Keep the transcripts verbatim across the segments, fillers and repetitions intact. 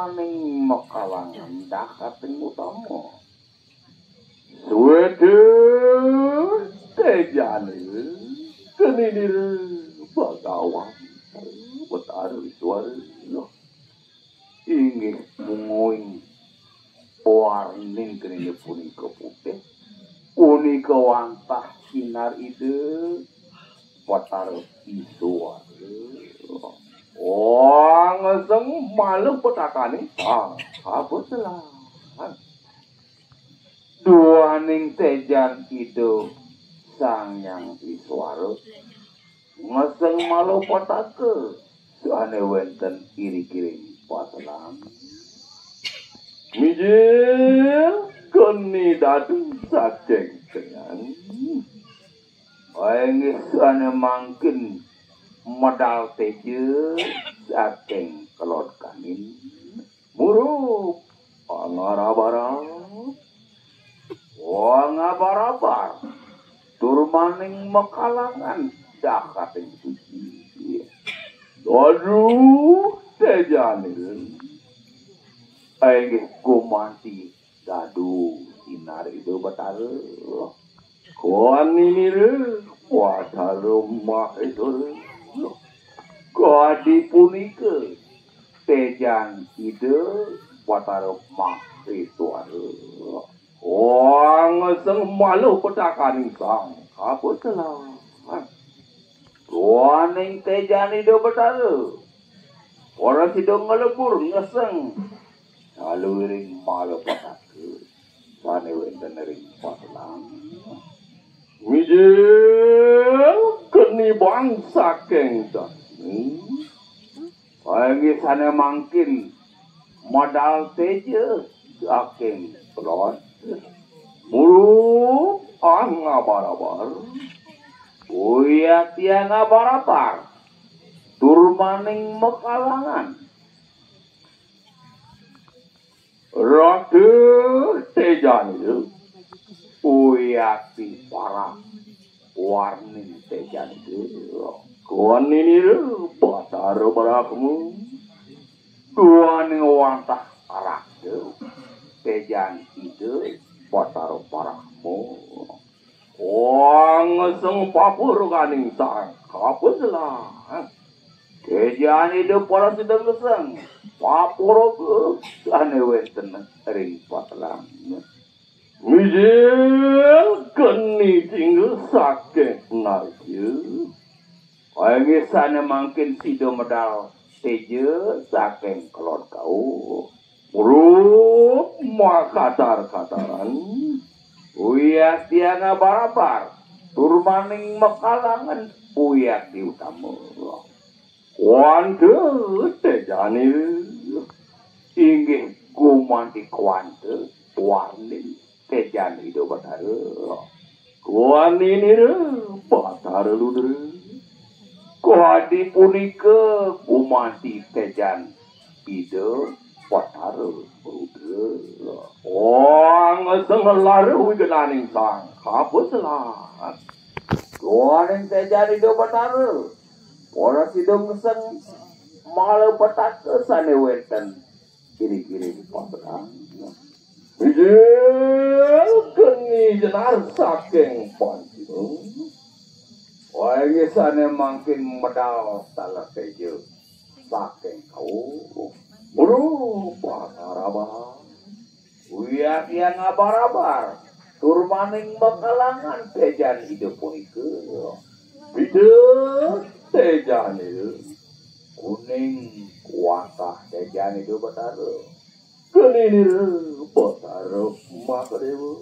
Ning makalangan dakating utama. Swéda téjané keninir Bagawan Betara Iswara. Inggih munguing warning keniné punika putih. Punika wantah sinar Ida Betara Iswara. Wong sing malu petakaning sang kabeselan. Duaning téjan Ida Sang Hyang Iswara ngeseng malu petaka sané wénten iri-iring paselan. Mijil keni dadu saking kenyan. Inggih sané mangkin medal téja saking kelod kangin. Murup angarabarab. Wong abar-abar. Tur maning makalangan dakating suci. Dadu téjané. Inggih gumanti dadu sinar Ida Betara. Koninira Batara Mahéswara. Kadi punika téjan Ida Batara Mahéswara. Wong sing malu petakaning sang kabeselan. Duaning téjan Ida Betara. Ora sida nglebur ngeseng saluiring malapetaka sané wénten ring paselan. Mijil keni bang saking dasmi. Inggih sané mangkin medal téja saking kelod. Murup angarabar. Uyat tiang abar-abar. Tur maning makalangan. Ratu téjané. Uyati parah. Warning téjané. Koninira Batara Brahma. Duaning wantah raja. Téjan Ida Batara Brahma. Wong sing papurkaning sang kabeselan. Téjan Ida para sida ngeseng papuraka sané wénten ring paselan. Mijil keni tinggal saking narja. Inggih sané mangkin sida medal téja saking kelod kauh. Murup makatar-kataran. Uyat tiang abar-abar. Tur maning makalangan uyat diutama. Kuanta téjané. Inggih gumanti kuanta warning téjan Ida Batara. Kuaninira Batara Ludra. Kadi punika gumanti téjan Ida Batara Ludra. Wong sing laru wigenaning sang kabeselan. Duaning téjan Ida Batara. Ora sida ngeseng malapetaka sané wénten iri-iri di paselan. Inggih keni jenar saking Panjima. Inggih sané mangkin medal taler téja saking kauh. Murup angarabar. Uyat tiang abar-abar. Tur maning makalangan téjan Ida punika. Ida téjané. Kuning kuatah téjan Ida Batara. Keninira Batara Mahadéwa.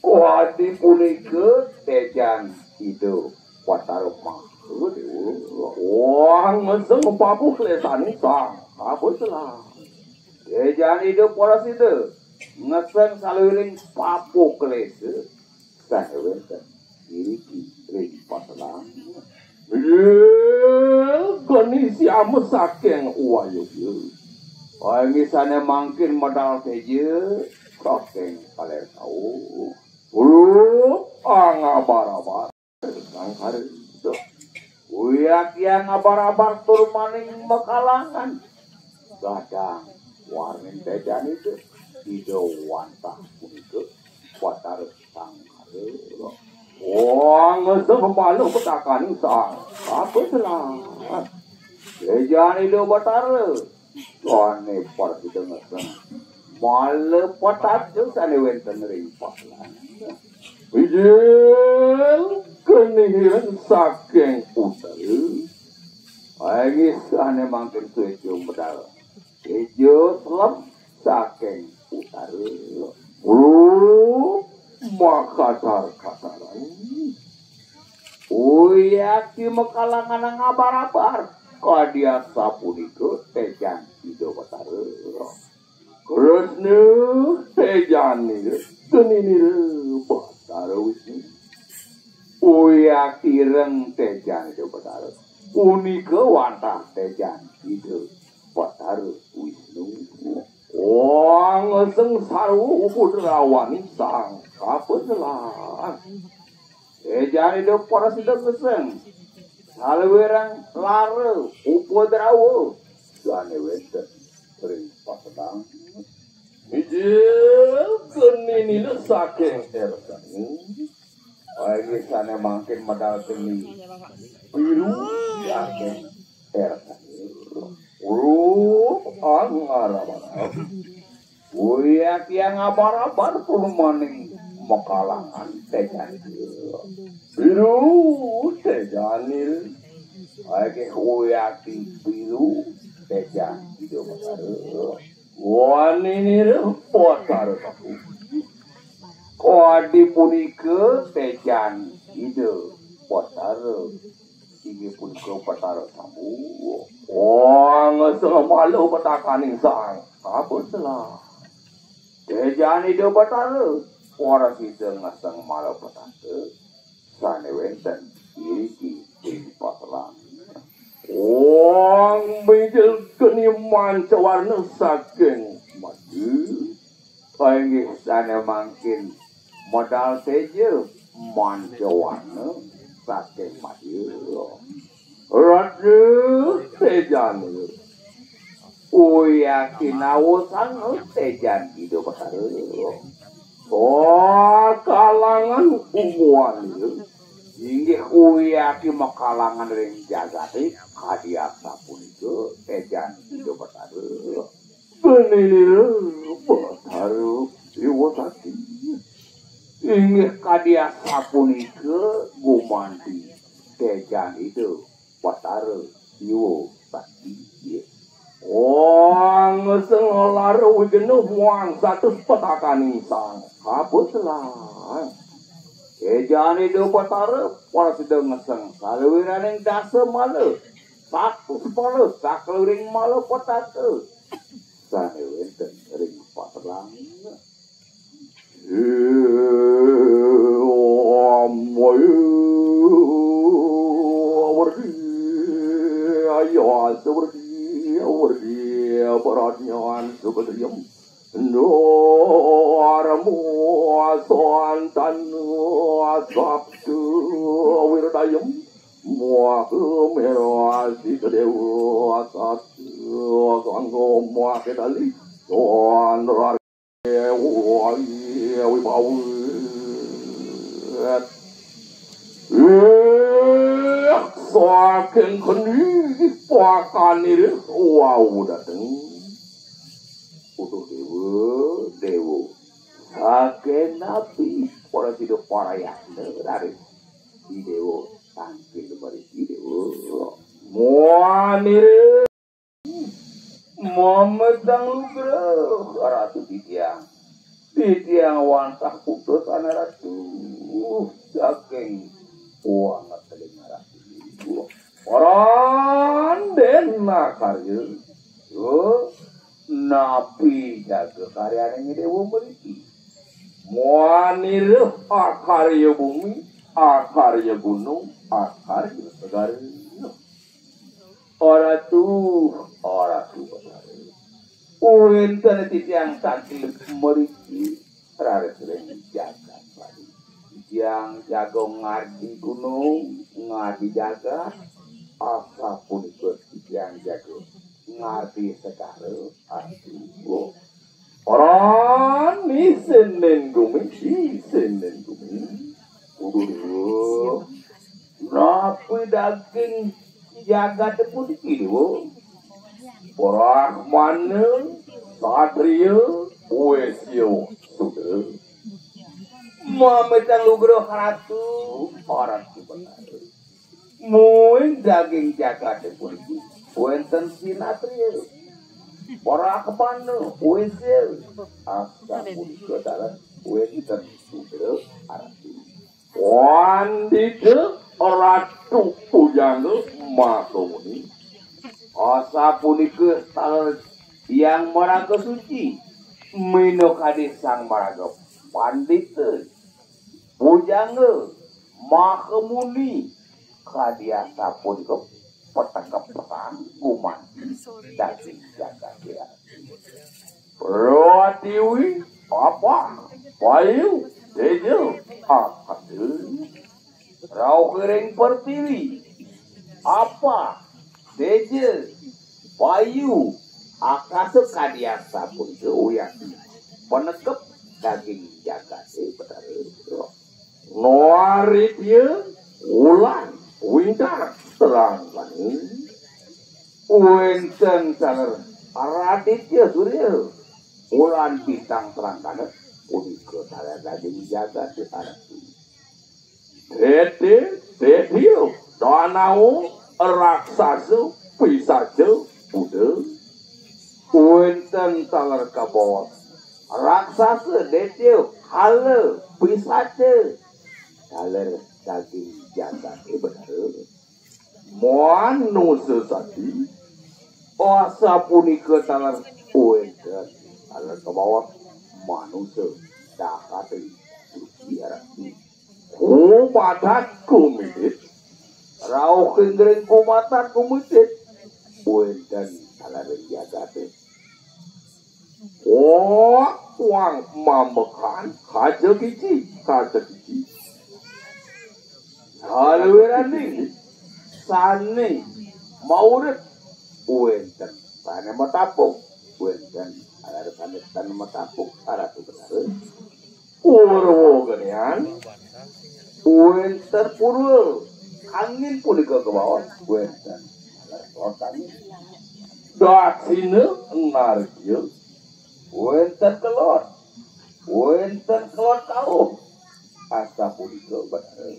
Kadi punika téjan Ida Batara Mahadéwa. Wah, ngeseng papuh lesaning sang kabeselan. Téjan Ida para sida ngeseng saluiring papuh klesa sané wénten iriki ring paselan. Inggih keni siama saking wayuya. Inggih sané mangkin medal téja saking taler kauh. Murup angarabar. Sang Karya. Uyat tiang abar-abar tur maning makalangan. Gadang Warning téjan Ida, Ida wantah punika Batara Sang Kala. Wah, ngeseng malu petakaning Sang Kapeselan. Téjan Ida Batara. Sané prasida ngeseng mala petaka sané wénten ring paselan. Inggih kenihiran saking utara. Inggih sané mangkin suéca medal. Ijo selem saking utara. Guru makatar-kataran. Uyati makalangan ngabar-abar. Kadi asapunika téjan Ida Batara. Kresna téjanira, geninira Batara Wisnu. Uyati reng téjan Ida Batara. Punika wantah téjan Ida Batara Wisnu. Wah, ngeseng sarwa upadrawaning Sang Kapeselan. Téjan Ida prasida ngeseng saluiring lara upadrawa sané wénten ring paselan. Inggih geninira saking érsani. Inggih sané mangkin medal geni biru saking érsani. Guru angarabana. Uyati ngabar-abar purmaning makalangan téjan. Biru téjanira. Inggih uyati biru téjan Ida Batara. Waninira Batara Sapu. Kadi punika téjan Ida Batara. Inggih punika Batara Sapu. Wah, ngeseng malu petakaning Sang Kapeselan. Téjan Ida Batara, prasida ngeseng mala petaka sané wénten iriki ing paselan. Wah, mijil geni mancawarna saking madya. Inggih sané mangkin medal téja mancawarna saking madya. Ratu téjana. Uyati nawasana téjan Ida Batara. Oh, kalangan unguan. Inggih uyati makalangan ring jagaté kadi asapunika téjan Ida Batara. Geninira Batara Iwasati. Inggih kadi asapunika gumanti téjan Ida Batara Iwasati. Wah, ngeseng lara wigenah muang satus petakaning Sang Kapeselan. Téjan Ida Batara prasida ngeseng saluiraning dasa mala, satus mala, saluiring mala petaka sané wénten ring paselan. Awerdi, ayo, awerdi, awerdi, peradnyan sukatriyam. Ndarma santana sabda wirdayam. Muaka merasi dewa sabda kanggo muaka dali. Tuan Rari. Ewa, ewa, ewa. Eh, saking keni pakanira wau dateng. Uduh dewa, dewa. Saking napi prasida parayasna raris. Di dewa tangkil mariki dewa. Muanira. Mametang lugra, Ratu titiang. Titiang wantah putus anak Ratu. Saking wanget telinga Ratu. Parandén makarya. Yo, napi jaga karyaning dewa mriki? Muanira akarya bumi, akarya gunung, akarya segara. Ora tuh, ora tuh, ora tuh. Wénten titiang tangkil mriki, raris ring jagat Bali. Titiang jaga ngardi gunung, ngardi jagat, asapunika titiang jaga Ngarti segara. Aduh. Ora isinin gumi, isinin gumi. Kudu napi daging jagat puniki, Déwa? Brahmana, satria, wesya, sudra. Mamitang lugra ratu, ratu Betara. Muing daging jagaté puniki wénten sinatria, brahmana, wesya, asapunika taler wénten sudra arti. Pandita Ratu Bujangga Makamuni, asapunika taler yang maraga suci, minakadi sang maraga pandita. Bujangga Makamuni kadi asapunika patekep gumanti daging jagaté. Pratiwi, Apah, Bayu, Teja, Akasa. Rauh ring Pertiwi, Apah, Teja, Bayu, Akasa kadi asapunika uyat panekep daging jagaté Betara. Noaritya, Wulan, Wintang, Terang Planing. Wénten taler Raditya Surya, Wulan, Bintang, Terang Planing, punika taler daging jagaté arti. Dété, Détya, Danawa, Raksasa, Pisaca, Buta. Wénten taler kabaos raksasa, détya, kala, pisaca. Taler daging jagaté Betara. Manusa sati, asapunika taler wénten taler kabaos manusa, dakaté suci arti. Kumatat kumitit, rauh ring kumatat kumitit, wénten taler ring jagaté. Wak wang mambekan, kaja kici, kaja kici. Saluwiraning sané maurip wénten sané matapuk, wénten taler sané tan matapuk, Ratu Betara. Purwa genian, wénten purwa angin punika kabaos, wénten taler angin. Daksina, nargya, wénten kelod, wénten kelod kauh, asapunika Betara.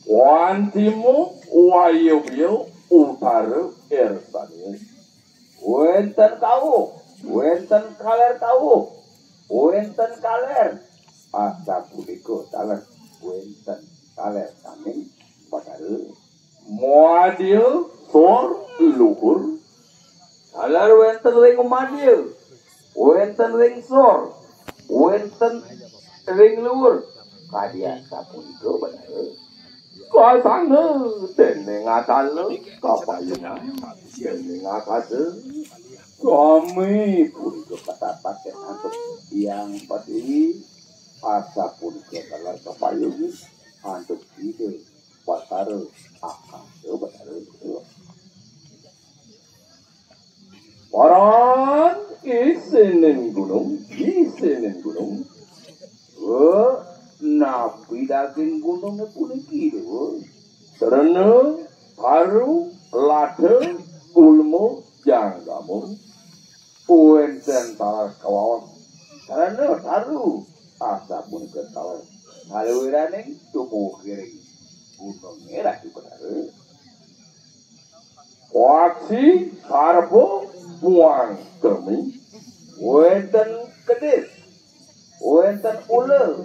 Wantima, wayabya, utara, ersana, wénten kauh, wénten kaler kauh, wénten kaler, asapunika taler wénten kaler sané Betara. Madya, sor, luhur. Taler wénten ring madya, wénten ring sor, wénten ring luhur. Kadi asapunika Betara. Kasanga déning atala, kapayungan déning akasa. Sami punika katapaken antuk Hyang Pertiwi, asapunika taler kapayungan antuk Ida Batara Akasa Betara. Paran isinin gunung, isinin gunung. Wah, napi daging gunungé puniki, Déwa? Srena, Taru, Lada, Gulma, Janggama. Wénten taler kawaos Srena, Taru, asapunika taler saluwiraning dumugi ring gunungé, Ratu Betara. Waksi, Sarpa, Puang, Kremi, wénten kedis, wénten ula,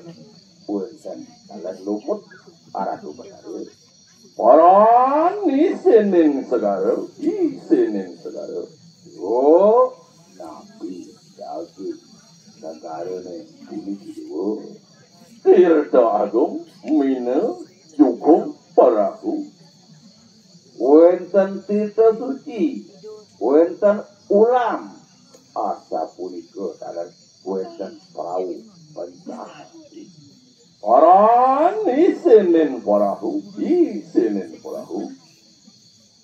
wénten taler lumut, Ratu Betara. Paran isinin segara, isinin segara. Oh, napi daging segarané puniki, Déwa? Tirta Agung, Mina, Jukung, Perahu. Wénten tirta suci, wénten ulam, asapunika taler wénten prau pencak. Paran isinin perahu, isinin perahu.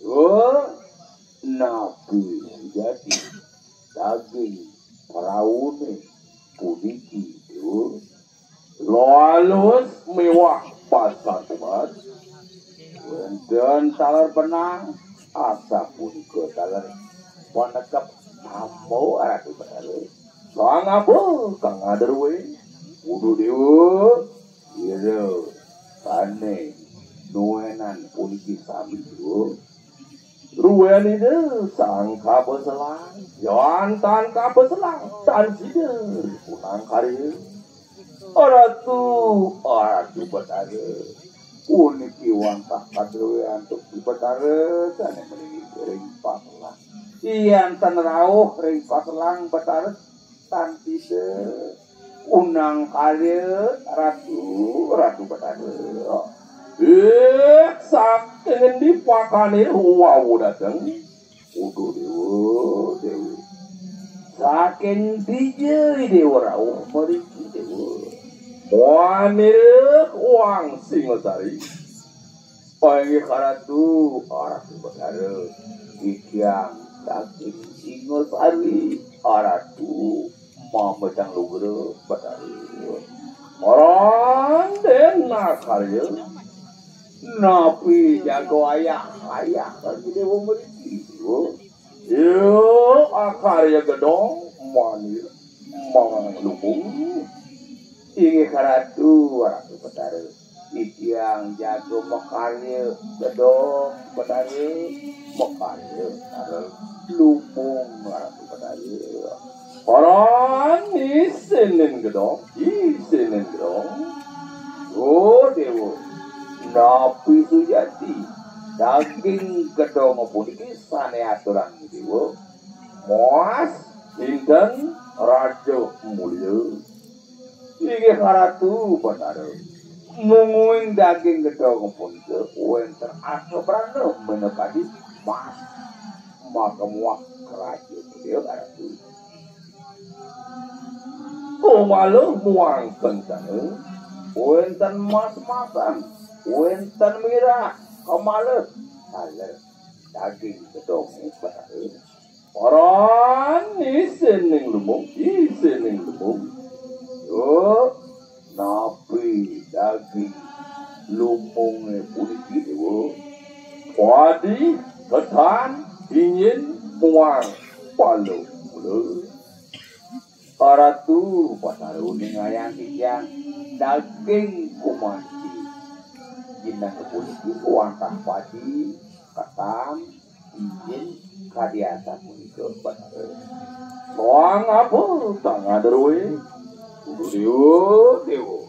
Wah, Napi sujati daging praune puniki, Déwa? Loalus miwah pasatuan. Wénten taler benang, asapunika taler panekep ambo arati betara. Sang apa kang ada ruwe? Kudu Déwa, ira sané nuenan puniki sami, Déwa. Ruwenina sang kabeselang, yan tan kabeselang, tan sida ripunang karya. Ratu, Ratu Betara, puniki wantah kadruwe antuk Betara sané mriki ring paselang. Yan tan rauh ring paselang Betara, tan sida unang karya, Ratu, Ratu Betara. Eh, saking endi pakane wau dateng? Uduh, Déwa, Déwa. Saking dija Déwa rauh mriki, Déwa? Muanira wang Singasari. Inggih Ratu, Ratu Betara. Titiang saking Singasari, Ratu, mametang lugra Betara. Randén nakarya. Napi jaga ayah-ayah kang Déwa mriki, Déwa? Ya, akarya gedong, manir, manglubung. Inggih Ratu, Ratu Betara. Titiang jaga makarya gedong Betara, makarya taler lumbung Ratu Betara. Paran isinin gedong, isinin gedong. Oh, Déwa, napi sujati daging gedong puniki sané aturang Déwa? Mas, dinten raja mulya. Inggih Ratu Betara. Mungguing daging gedong punika wénten asabrana minakadi mas. Maka muah raja mulya, Ratu. Kumala muang sentana, wénten mas-masan, wénten mirah, kemala taler daging gedong Betara. Paran isinin lumbung, isinin lumbung. Yo, napi daging lumbunge puniki, Déwa? Padi, ketan, inyin, muang, pala mula. Ratu Betara ningayang titiang daging kumanci. Jeneng puniki wantah padi, ketan, injin, kadi asapunika Betara. Soang apa tangan druwe? Kudu Déwa, Déwa.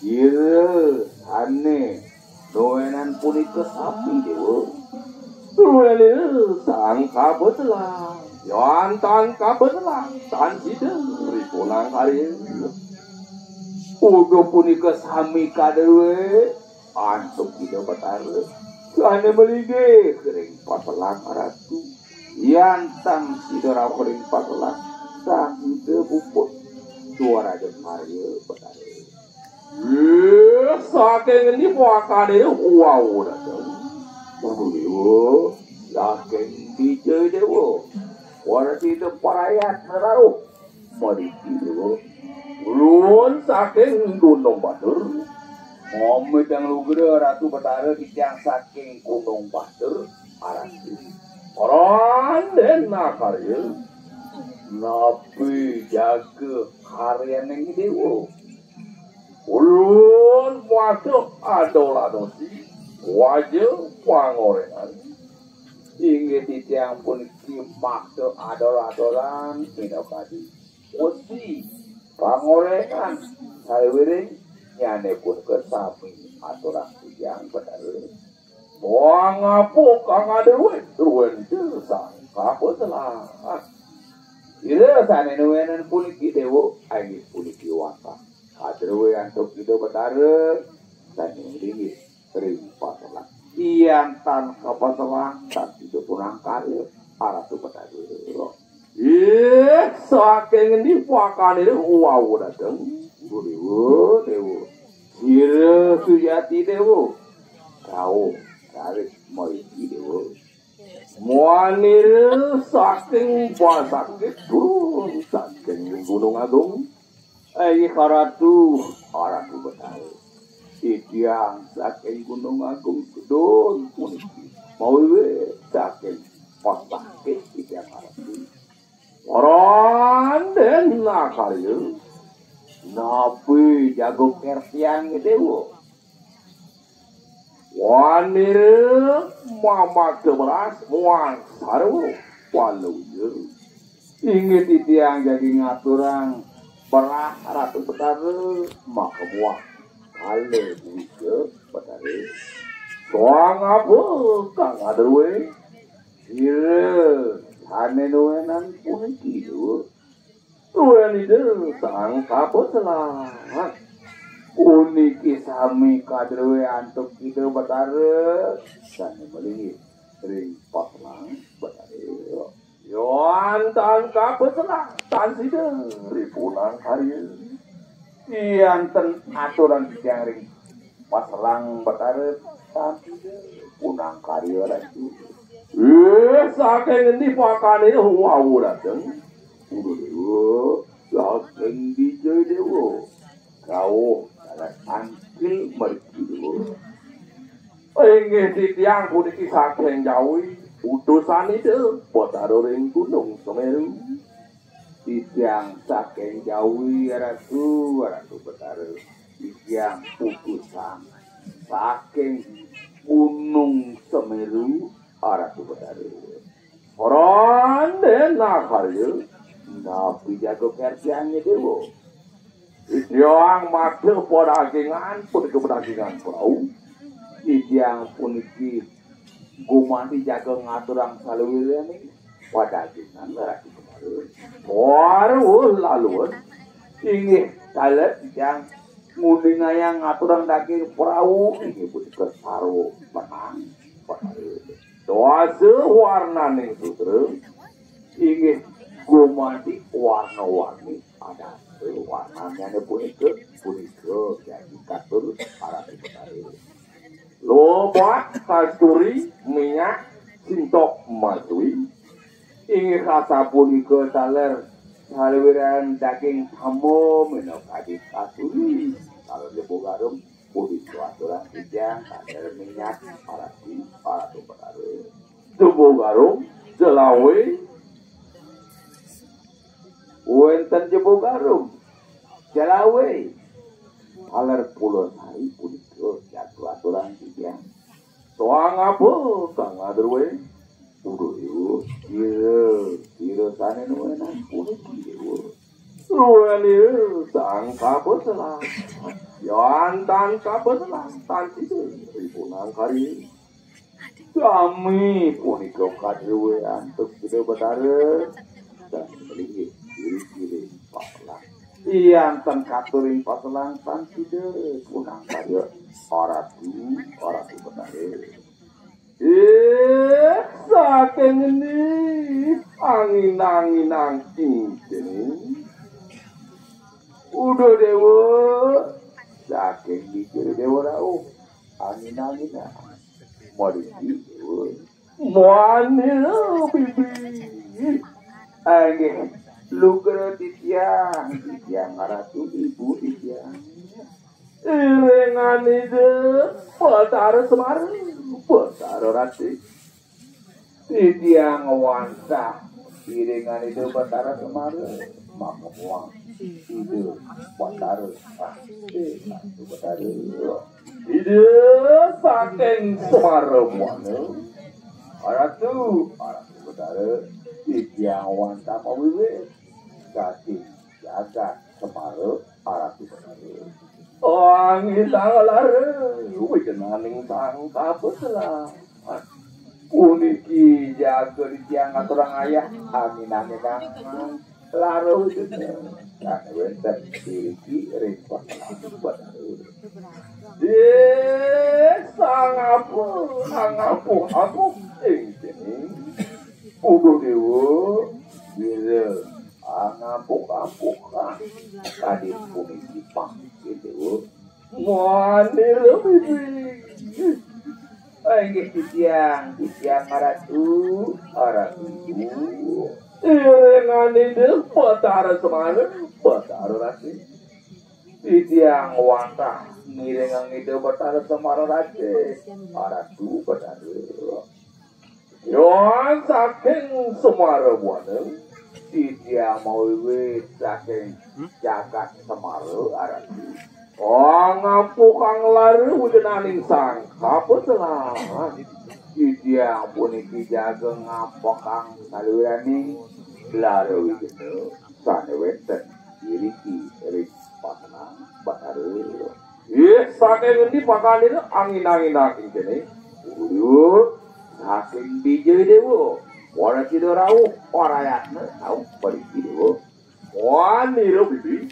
Ira sané nuenan punika sami, Déwa. Ruwelira sang kabetelang, yan tan kabetelang, tan sida ripunang karya. Uduh punika sami kadruwe antuk Ida Betara. Sané malinggih ring paselang Ratu. Yan tan sida rauh ring paselang, tan sida puput suaraja karya Betara. Ih, saking endi puakane wau dateng? Waduh, Déwa, saking dija, Déwa? Ora sida parayat rauh. Mariki, Déwa. Ulun saking Gunung Batur. Mamitang lugra Ratu Betara, titiang saking Gunung Batur, Ratu. Randén nakarya. Napi jaga karyaning Déwa? Ulun waduh adol-adosi, waja pangorengan. Inggih titiang puniki makta adol-adolan minakadi wesi, pangorengan, sawiring nyane punika sami aturang titiang Betara. Wangapuk kang ada duit, ruwente sang kapeselang. Ira sane nuwenen puniki, Déwa, inggih puniki wantah kadruwe antuk Ida Betara, sane linggih ring paselang. Yan tan kapeselang, tan sida punang karya, Ratu Betara. Ih, saking endi puakane wau dateng? Déwa, Déwa. Sira sujati, Déwa. Rauh, raris maiki, Déwa. Muanira saking pasakit turun saking Gunung Agung. Inggih Ratu, Ratu Betara. Titiang saking Gunung Agung Kidul puniki. Mawiwit saking pasakit titiang Ratu. Randén nakarya. Napi jago kertiang Déwa? Wanira mamada beras muang sarwa palawija. Inggih titiang jagi ngaturang beras Ratu Betara, maka muang kala punika Betara. Soang apa kang adrué? Sira sané nuénan puniki, Déwa. Duén Ida Sang Kapeselang. Puniki sami kadrué antuk Ida Betara sané malinggih ring Paselang Betara. Yan tan kapeselang, tan sida ri punang karya. Yan ten aturan titiang ring Paselang Betara, tan sida punang karya lagi. Eh, saking endi pakané wau dateng? Uduh Déwa, saking dija Déwa? Rauh dalan tangkil mriki, Déwa. Inggih titiang puniki saking Jawi, utusan Ida Betara ring Gunung Semeru. Titiang saking Jawi, Ratu, Ratu Betara. Titiang utusan saking Gunung Semeru, Ratu Betara. Randén nakarya, napi jago kertiangé Déwa? Titiang mada padagingan, punika padagingan prau. Titiang puniki gumanti jaga ngaturang saluwiraning padagingan Ratu Kemara. Wara laluan inggih taler titiang nguningayang ngaturang daging prau inggih punika sarwa menang. Doasa warnaning sutra inggih gumanti warna-warni. Adasa warnanyané punika, punika jagi katur para Betara. Lobak, kasturi, minyak, sintok, masui. Inggih asapunika taler saluwiran daging tama minakadi kasturi, taler jaba garum. Punika aturang titiang, taler minyak, parati, paratu Betara. Jaba garum, jelawé. Wénten jaba garum, jelawé. Taler pula sari punika jagi aturang titiang. Soang apa kang adrué? Uduh, Déwa, sira, sira sané nuénan puniki, Déwa. Ruwénira Sang Kapeselang. Yan tan kapeselang, tan sida ri punang karya. Sami punika kadrué antuk Ida Betara. Tan malinggih iri-iri paselang. Yan tan katur ring paselang, tan sida punang karya. Ratu, Ratu Betara. Eh, saking endi angin-anginang cincin? Uduh Déwa, saking dija Déwa rauh angin-anginang. Margi Déwa. Manira bibi. Inggih, lugra titiang, titiang Ratu Ibu titiang. Iringan Ida Betara Semar, Betara Ratih. Titiang wantah iringan Ida Betara Semar, maka muang Ida Betara Ratih, Betara. Ida saking Semar Buana. Ratu, Ratu Betara, titiang wantah mawiwit saking jagat Semara, Ratu Betara. Angin lara, wijenaning Sang Kapeselang. Puniki jaga titiang aturang ayah, angin-anginang lara wijenaning. Kang wénten iriki ring Betara. Ih, sang ampuh, sang ampuh, ampuh ing cening. Uduh Déwa, wira angampuh-ampuh kadi puniki pangkil Déwa. Manira bibi. Inggih titiang, titiang Ratu, Ratu. Iringan Ida Betara Semara, Betara Ratu. Titiang wantah ngiringang Ida Betara Semara Ratu, Ratu Betara. Yo, saking Semara Buana, titiang mawiwit saking jagat Semara Ratu. Oh, ngampuhang lara wigenaning sang kapeselan. Titiang puniki jaga ngampekang saliraning lara wigena sane wenten iriki ring paselan Betara. Ih, saking endi pakanira angin-anginan kene? Duh, saking Bijaya Dewa. Ora sida rauh, ora yatna, rauh pariki Dewa. Wanira bibi,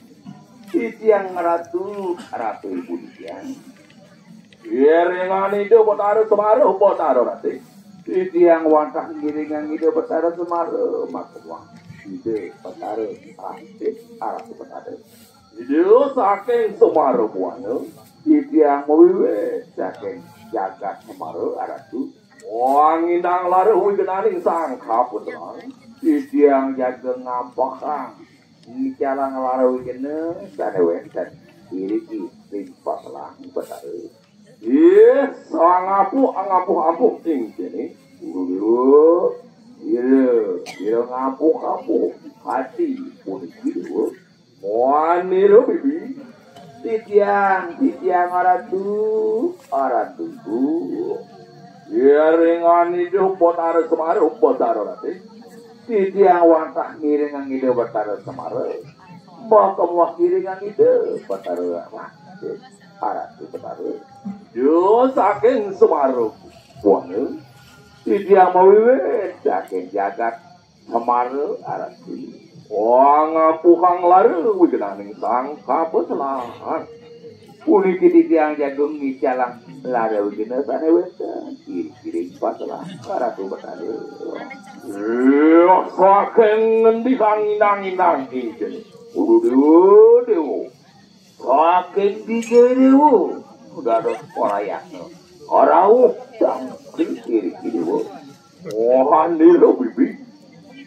titiang Ratu, Ratu ibu titiang. Iringan Ida Betara Semara, Betara Ratu. Titiang wantah ngiringang Ida Betara Semara, makemwah Ida Betara Ratu, Ratu Betara. Ida saking Semara Buana, titiang mawiwit saking jagat Semara Ratu. Wangindang lara wigenaning sang kaputra. Titiang jaga ngampekang ngicalang lara wigena sane wenten iriki ring paselan Betara. Ih, sangampuh, angampuh-ampuh ing kene. Ira, ira, ira ngampuh-ampuh ati puniki Dewa. Wanira bibi. Titiang, titiang Ratu, Ratu. Iringan Ida Betara Semara, Betara Ratu. Titiang wantah ngiringang Ida Betara Semara. Makemwah ngiringang Ida Betara Ratu, Ratu Betara. Yo, saking Semara Buana, titiang mawiwit saking jagat Semara Ratu. Oh, ngampuhang lara wigenaning sang kapeselan. Puniki titiang jaga ngicalang lara wigena sane wenten iriki ring paselan Ratu Betara. Ih, saking ngendi angin-anginan kene? Duh, Dewa. Saking Bijaya Dewa. Dados parayakna. Rauh tangkil iriki Dewa. Wanira bibi.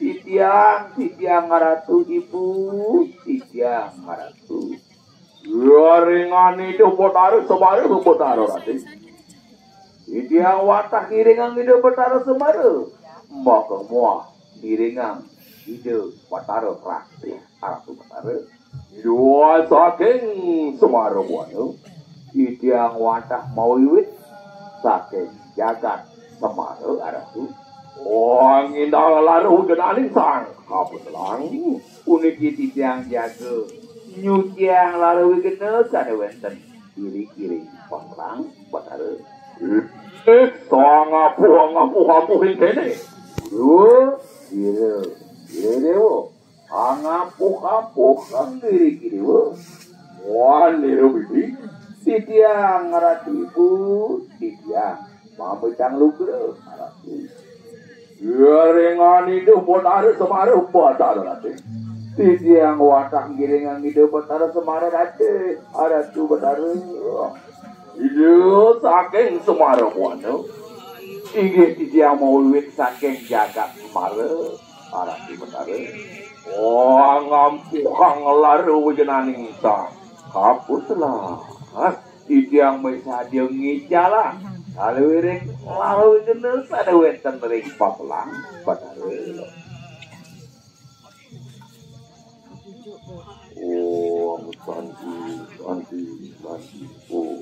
Titiang, titiang Ratu ibu, titiang Ratu. Iringan Ida Betara Semara, Betara Ratu. Titiang wantah ngiringang Ida Betara Semara. Makemwah ngiringang Ida Betara Ratu, Ratu Betara. Ida saking Semara Buana, titiang wantah mawiwit saking jagat Semara Ratu. Oh, ngindang lara wigenaning sang kapeselan. Puniki titiang jaga nyuciang lara wigena sane wenten iriki ring paselan Betara. Ih, sangampuh, angampuh-ampuh ing kene. Duh, ira, ira Dewa. Angampuh-ampuh kang iriki Dewa. Wanira bibi, titiang Ratu ibu, titiang mamecang lugra, Ratu. Iringan Ida Betara Semara, Betara Ratu. Titiang wantah ngiringang Ida Betara Semara Ratu, Ratu Betara. Ida saking Semara Buana. Inggih titiang mawiwit saking jagat Semara, Ratu Betara. Oh, ngampuhang lara wigenaning sang kaputra. Titiang misadia ngicalang saluiring lara wigena sane wenten ring paselan Betara. Om Santi, Santi, Santi, Om.